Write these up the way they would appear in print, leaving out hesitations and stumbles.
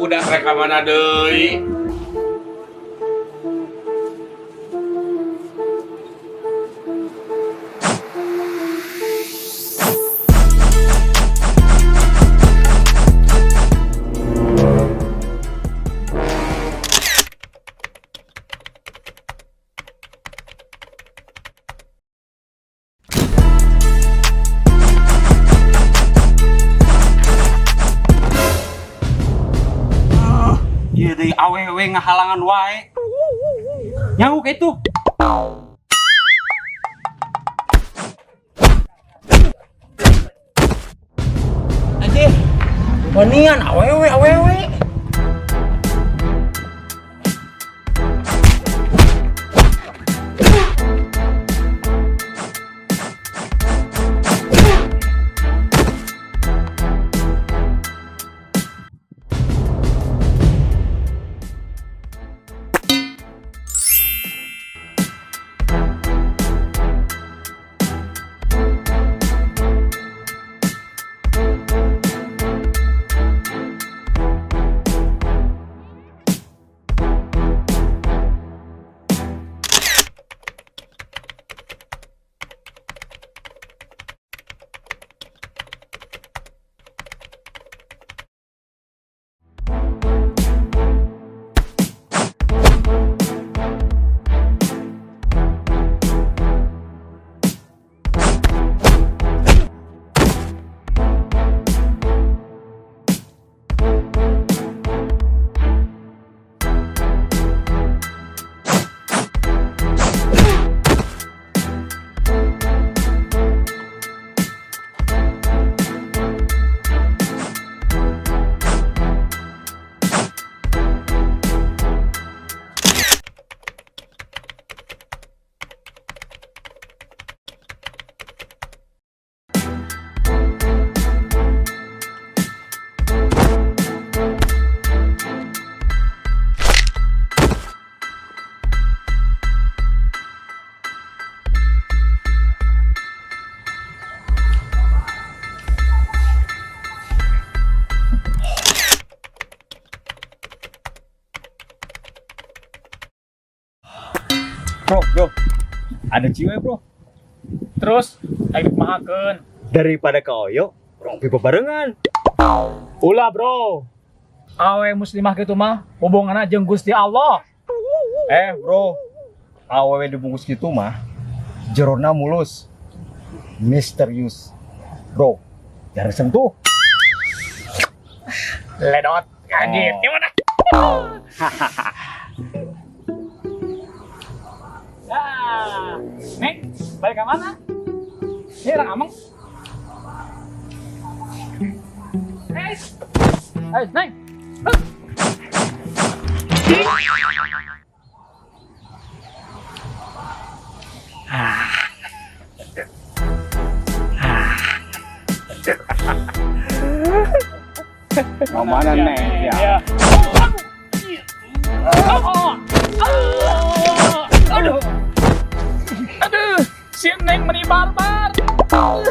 Budak rek ka mana deui? Iya deui awewe ngahalangan wae. Nyaho ka itu. Anjir. Wanian awewe awewe. Bro, bro. Ada cewek, bro. Terus aing kumahakeun. Daripada ke Oyo, rompi bebarengan. Ulah, bro. Awe muslimah gitu mah hubunganna jeung Gusti Allah. Eh, bro. Awewe dibungkus gitu mah jerona mulus. Misterius. Bro, jangan sentuh. Ledot. Anjir, Oh. gimana? Ah, Neng, balik ke mana? Ini orang Ameng. Eh, eh, Neng. Mau mana, Neng? Ya. Ya. Aduh. Aduh, si Neng meni barbar. Aduh.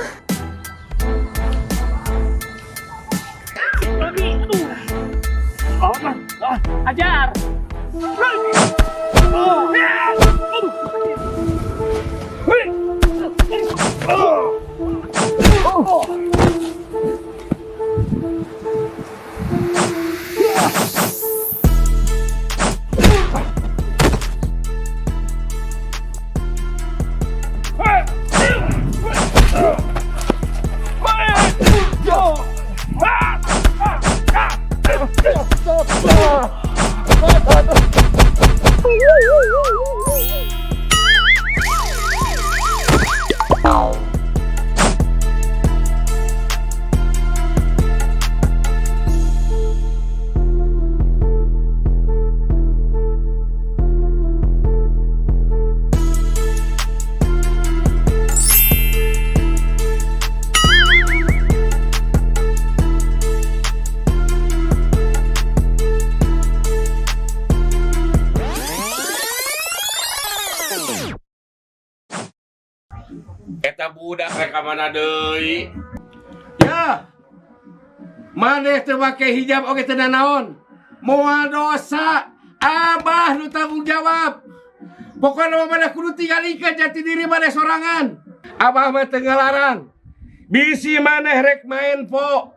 Lawan, lawan, ajar. Aduh. Eta budak rek ka mana deui? Ya. Maneh teu make hijab oge teu nanaon. Moal dosa. Abah nu tanggung jawab. Pokoknya mah maneh kudu tinggalikeun jati diri maneh sorangan. Abah mah teu ngalarang. Bisi maneh rek main po,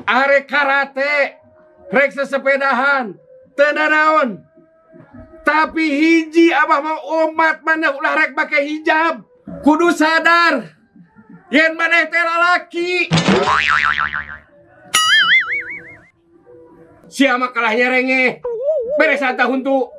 arek karate, rek sesepedahan, teu nanaon. Tapi hiji abah mau umat maneh ulah rek make hijab. Kudu sadar. Yen maneh teh lalaki. Sia mah kalah nyerenge. Beres huntu.